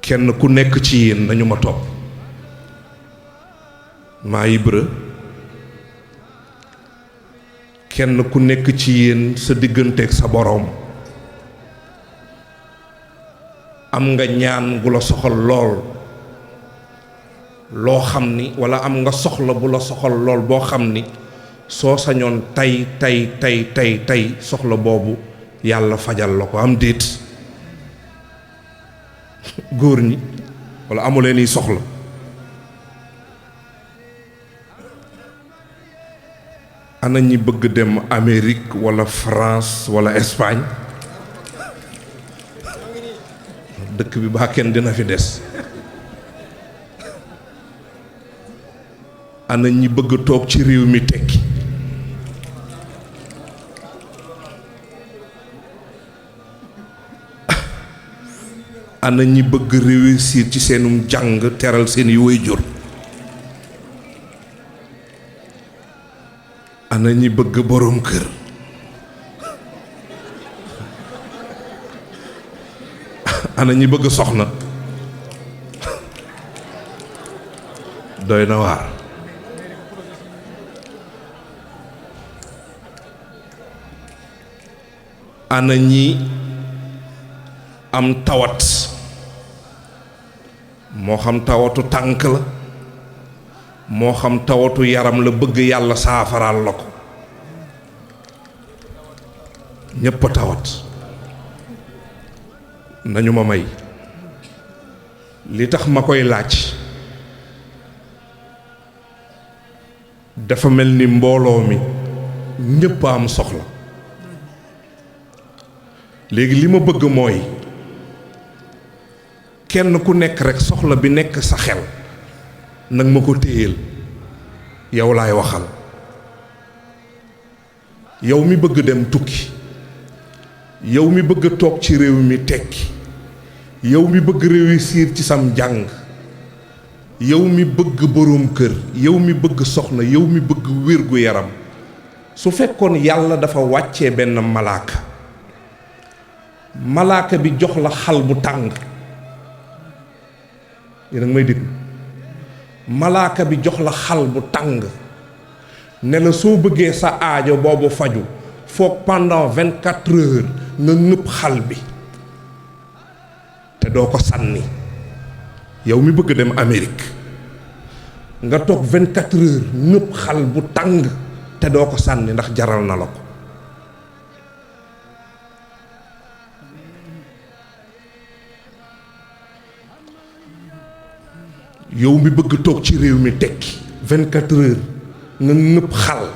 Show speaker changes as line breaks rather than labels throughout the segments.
kenn ku nekk ci yéen nañu ma topp maa Ibra kenn ku nekk ci yéen sa digganteeg sa boroom am nga ñaan gu la soxal lool loo xam ni walla am nga soxla bu la soxal lool boo xam ni soo sañoon tey soxla boobu yàlla fajal la ko am déet góor ñi walla amuleen yi soxla ana ñi bëgg dem Amérique walla France walla Espagne dëkk bi baa kenn dina fi des ana ñi bëgg toog ci réew mi tekki ana ñi bëgg réussir ci seenum jàng teral seeni waajur ana ñi bëgg boroom kër ana ñi bëgg soxna doy na waar ana ñi am tawat moo xam tawatu tànk la moo xam tawatu yaram la bëgg yàlla saafaraal la ko ñépp a tawat nañu ma may li tax ma koy laaj dafa mel ni mbooloo mi ñépp a am soxla léegi li ma bëgg mooy kenn ku nekk rekk soxla bi nekk sa xel nag ma ko téyeel yow laay waxal yow mi bëgg dem tukki yow mi bëgg toog ci réew mi tekki yow mi bëgg réussir ci sam jàng yow mi bëgg boroom kër yow mi bëgg soxna yow mi bëgg wér-gu-yaram su fekkoon yàlla dafa wàccee benn malaaka bi jox la xal bu tàng yéen a ngi may dégg malaaka bi jox la xal bu tàng ne la soo bëggee sa aajo boobu faju foog pendant 24 heures nga ngëpp xal bi te doo ko sànni yow mi bëgg dem Amérique nga toog 24 heures ngëpp xal bu tàng te doo ko sànni ndax jaral na la ko yow mi bëgg toog ci réew mi tekki 24 heures nga ngëpp xal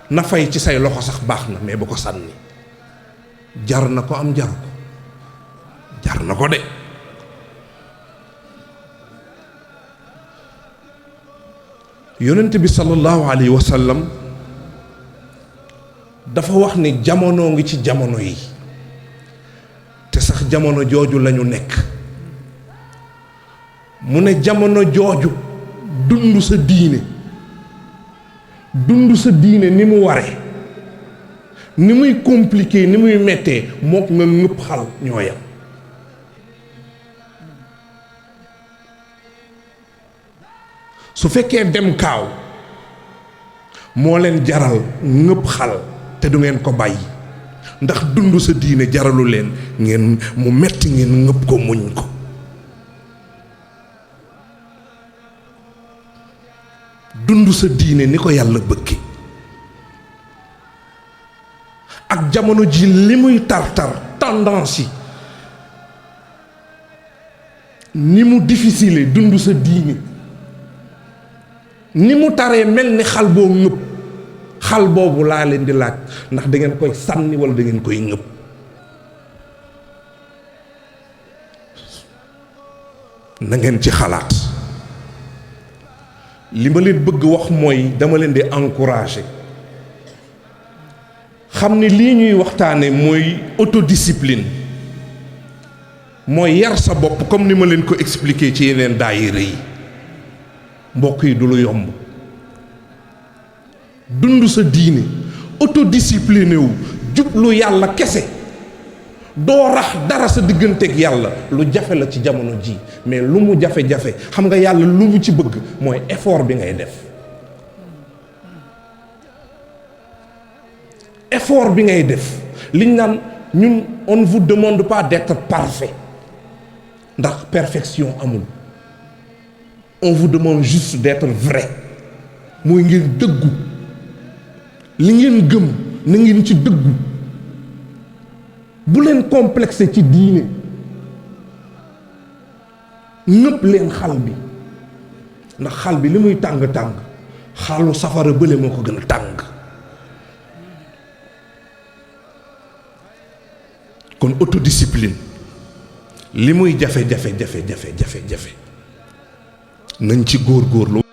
na fay ci say loxo sax baax na mais bu ko sànni jar na ko am jaru ko jar na ko de yonent bi sallallahu alayhi wa sallam dafa wax ni jamono ngi ci jamono yi te sax jamono jooju lañu nekk mu ne jamono jooju dund sa diine ni mu ware ni muy compliqué ni muy mettee mook nga ngëpp xal ñooyam su fekkee dem kaaw moo leen jaral ngëpp xal te du ngeen ko bàyyi ndax dund sa diine jaralu leen ngeen mu metti ngeen ngëpp ko muñ ko dund sa diine ni ko yàlla bëgge ak jamono ji li muy tar-tar tendance yi ni mu difficile dund sa diine ni mu taree mel ni xal boo ngëpp xal boobu laa leen di laaj ndax da ngeen koy sànni walla da ngeen koy ngëpp na ngeen ci xalaat li ma leen bëgg wax mooy dama leen di encourager xam ni lii ñuy waxtaane mooy autodiscipline mooy yar sa bopp comme ni ma leen ko expliquer ci yeneen daayira yi mbokk yi du lu yomb dund sa diine autodiscipliné wu jublu yàlla kese doo rax dara sa digganteeg yàlla lu jafe la ci jamono ji. mais lu mu jafe-jafe xam nga yàlla lu mu ci bëgg mooy effort bi ngay def. effort bi ngay def liñ naan ñun on ne vous demande pas d'être parfait ndax perfection amul. on vous demande juste d'être vrai mooy ngeen dëggu li ngeen gëm na ngeen ci dëggu. bu leen complexé ci diine nëpp leen xal bi ndax xal bi li muy tàng-tàng xalu safara bële moo ko gën a tàng. kon autodiscipline li muy jafe-jafe nañ ci góorgóorlu.